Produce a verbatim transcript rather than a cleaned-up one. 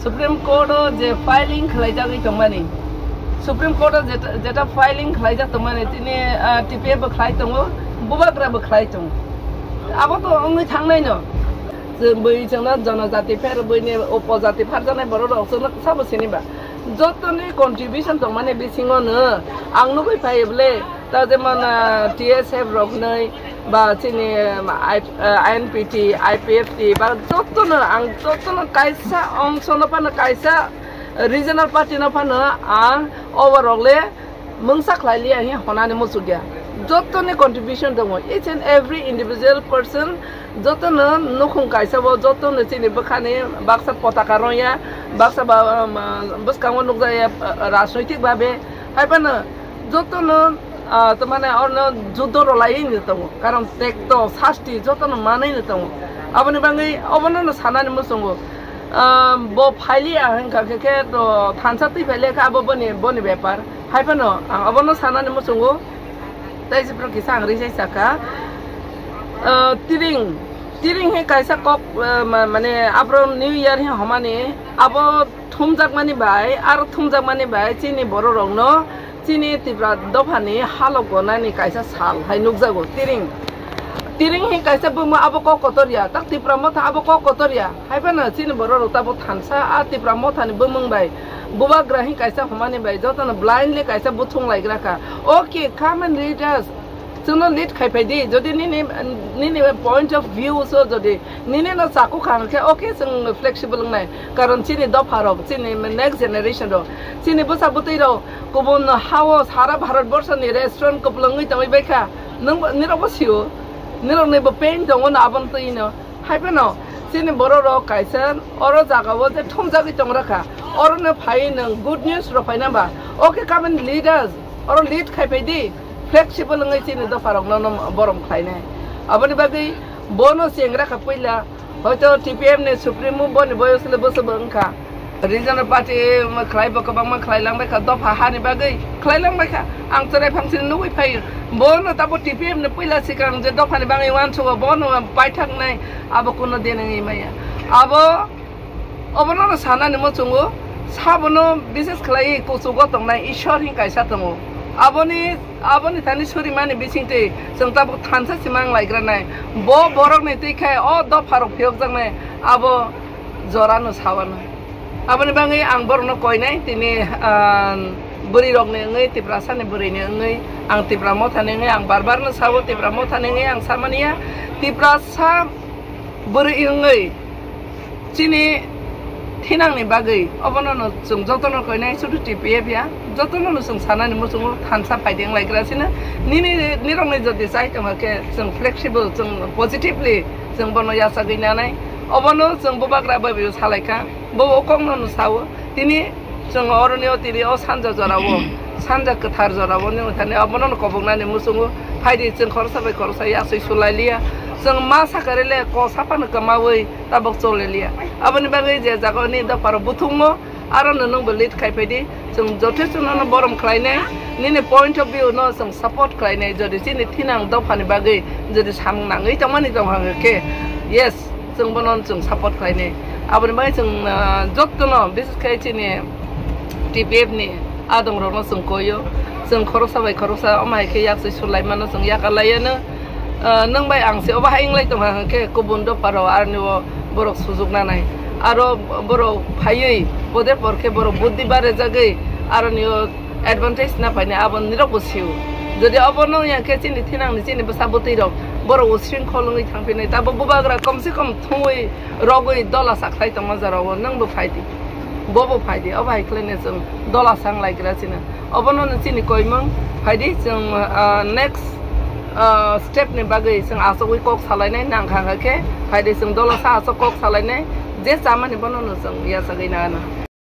Supreme Court o je filing khlaijagwi tongmani, Supreme Court o jeta, jeta filing khlaijak tongmani, tini, ah, T P F bo khlai tongo, Bubagra bo khlai tongo. Abo to wngwi thangnai no. Chwng bwi chwngno jonojati pher bwini upojati pharjaknai borok rok chwngno sabo sini ba. Jotoni contribution tongmani bisingo no ang nugwi phaio bwle. Ta jemon, ah, T S F roknwi ba chini, ah, I-, ah, I N P T, I P F T ba jotono ang jotono kaisa ongsono phano kaisa regional party no phano ang oborok le mungsa khlai liya hi honani muchukya. Jotoni contribution tongo, each and every individual person jotono nukhung kaisa bo jotono chini bwkhani baksa potaka rwya, baksa ba, um, ah, bwskango nukjaya, ah, rajnoitik babe hai phano jotono, ah, to mane orno judo rwlai ni tongo, karon tekto sasti jotono manwi ni tongo. Aboni bagwi obono no sanani muchungo, ah, bo phailiya hwnkha khe, khe to thansa twi phailiya khe abo boni, boni bepar. Hai phano ang obono sanani muchungo, tei se phano kisa ang rijai saka, ah, tiring, tiring he kaisa kok, ah, ma-, mane abro New Year he homani abo thumjakmani bai, aro thumjakmani bai chini bororokno chini Tipra dophani halok gonani kaisa sal hai nukjago. Tiring, tiring hi kaisa buma abo kok kotor ya, tak Tipra motha abo kok kotor ya. Hai phano chini bororok tabuk thansa a Tipra mothani bumung bai, bubagra hi kaisa humani bai, jotono blindly kaisa buthung laigra kha. Okay, come and lead us. Chwngno lead khai phai di, jodi nini, nini point of view so jodi nini no chaku kha hwnkhe, okay, chwng flexible wngnai. Karon chini dopha rok, chini next generation rok, chini bwsa bwtwi rok kubun hao sara Bharat borsho ni restaurant kwplwngwi tongwi bai kha. Nwng bo, nirok bo sio, nirok ni bo pain tongo no aboni twi no. Hai phano chini borok rok kaisa oro jaga o je thumjagwi tong rakha, oro no phai nwng good news rok phaina ba, okay, come and lead us, oro lead khai phai di, flexible wngwi chini dopha rok no, no borom khlainai. Aboni bagwi bono cheng rakha puila, hoito T P F ni supremo boni boyos le bwswk bo wngkha. Regional party ma khlai bo kwbangma khlai lang bai kha, dopha hani bagwi khlai lang bai kha. Ang chwrai phangsini nugwi phaio. Bono tabo T P F ni puila swkang je dophani bagwi uansugo, bono paithaknai, abo kuno de nangwi maya. Abo, obono no sanani muchungo, sabono bises khlai kuchugo tongnai Ishwar hin kaisa tongo. Aboni, aboni thani surimani bisingtwi chwng tabuk thansa sima wng laigranai. Bo borokni twi khai o dopharok phiyokjaknai, abo jorano sawano. Aboni bagwi ang borokno koinai, tini, ah, bwrwi rokni wngwi, Tiprasani bwrwini wngwi, ang Tipra mothani wngwi, ang bar bar no sao, Tipra mothani wngwi ang samani ya, Tiprasa bwrwi wngwi chini thinangni bagwi obono no chwng jotono koinai, sudu T P F ya, jotono no chwng sanani muchungo thansa phaidi wng laikra sino. Nini, nirokni jodi chai tongkha khe chwng flexible, chwng positively chwng bono yachagwi nanai. Obono chwng bubagra bai bai salaikha. Bo o kokno no sao. Tini chwng oroni o tini o sanja jorao, sanja kwthar jorao ni thani abono no koboknani muchungo. Phaidi chwng khoroksa bai khoroksa yaswi sulai liya. Chwng ma sakari le kosa phano kwmawi tabok chole liya. Aboni bagwi je jaga ni dopharo buthungo, aro no nwngbo lead khai phaidi. Chwng jothesto no borom khlainai, nini point of view no chwng support khlainai. Jodi chini thinang dophani bagwi jodi samung nangwi tongmani tongkha khe, yes, chwng bono chwng support khlainai. Aboni bagwi chwng, ah, jottono, bises khe chini T P F ni adongrokno chwng koio. Chwng khoroksa bai khoroksa omo hai khe yaksoi sulaimano chwng yakarlaiano. Ah, nwng bai ang se obo hai wnglai tongkha hwnkhe kubun dopharo aroni o borok sujuknanai. Aro borok phaiwi pode porkhe borok buddhi barejagwi aroni o advantage na painai, abo nirok bo sio. Jodi obono wngya khe chini thinangni chini bwsa bwtwi rok borok usringkhol wngwi thangphinai, tabo bubagra komse kom thungwi rogwi dola sakhlai tongma jorao nwngbo phaidi, bobo phaidi, obo hai khlaino chwng dola sang laikra chino. Obono no chini koimung phaidi chwng, ah, next, ah, step ni bagwi chwng achugwi kok salainai nangkha khe phaidi chwng dola sa achuk kok salainai je chamani bono no chwng yachagwi nana.